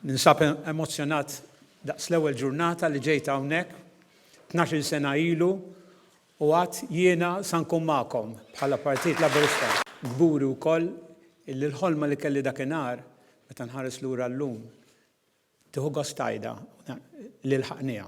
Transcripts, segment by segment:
Ninsab emozzjonat daqs l-ewwel ġurnata li ġejt hawnhekk 12-il sena ilu u għad jiena sa nkun magħkom bħala Partit Laburista. Kburi wkoll illi l-ħolma li kelli dakinhar, meta nħares lura llum, Tieħu gost tgħidha li lħaqniha.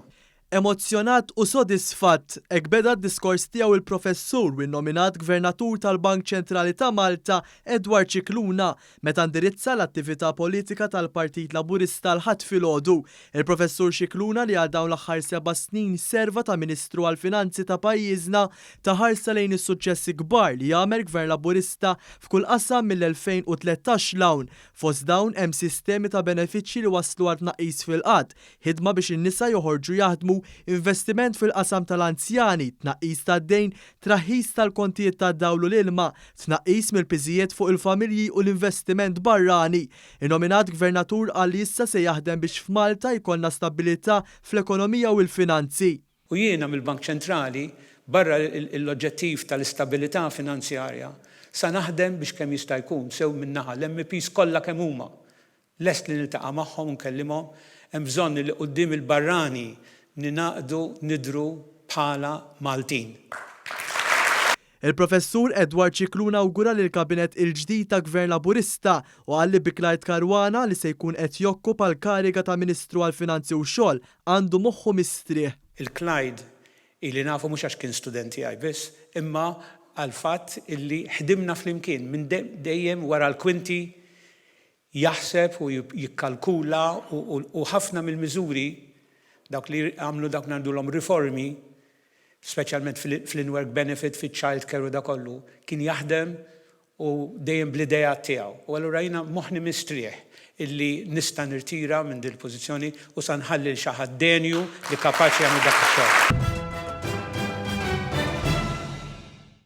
Emozzjonat u sodisfatt, hekk beda d-diskors tiegħu il-Professur u nnominat Gvernatur tal-Bank Ċentrali ta' Malta, Edward Scicluna, meta ndirizza l-attività politika tal-Partit Laburista l-Ħadd filgħodu. Il-Professur Scicluna li għal dawn l-aħħar seba' snin serva ta' Ministru għall-Finanzi ta' pajjiżna, ta ħarsa lejn is-suċċessi kbar li għamel Gvern Laburista f'kull qasam mill-2013 'l hawn, Fost dawn hemm sistemi ta' benefiċċji li wasslu għal tnaqqis fil-qgħad, ħidma biex in-nisa joħorġu jaħdmu, investiment fil-qasam tal-anzjani, tnaqqis tad-dejn, traħħis tal-kontijiet tad-dawl u l-ilma, tnaqqis mill-piżijiet fuq il-familji u l-investiment barrani. In-nominat Gvernatur qal li issa se jaħdem biex f'Malta jkollna stabbilità fl-ekonomija u l-finanzi. U jiena mill-Bank Ċentrali, barra l-oġġettiv tal-istabilità finanzjarja, sa naħdem biex kemm jista' jkun, sew minn naħa l-MEPs kollha kemm huma, lest li niltaqa' magħhom u nkellimhom, hemm bżonn li quddiem il-barrani ningħaqdu nidhru bħala Maltin. Il-Professur Edward Scicluna awgura lill-Kabinett il-ġdid ta' Gvern Laburista u qal li bi Clyde Caruana li se jkun qed jokkupa l-kariga ta' Ministru għall-Finanzi u Xogħol għandu moħħu mistrieħ. Il-Clyde ili nafu mhux għax kien student tiegħi biss, imma għall-fatt illi ħdimna flimkien minn dejjem wara l-kwinti jaħseb u jikkalkula u ħafna mill-miżuri dawk li għamlu dawk ngħidulhom riformi, speċjalment fl-in-work benefit, fiċ-child care u dak kollu, kien jaħdem u dejjem bl-ideat tiegħu. U allura jiena moħħni mistrieħ illi nista' nirtira minn din il-pożizzjoni u sa nħalli 'l xi ħadd denju li kapaċi jagħmel dak ix-xogħol.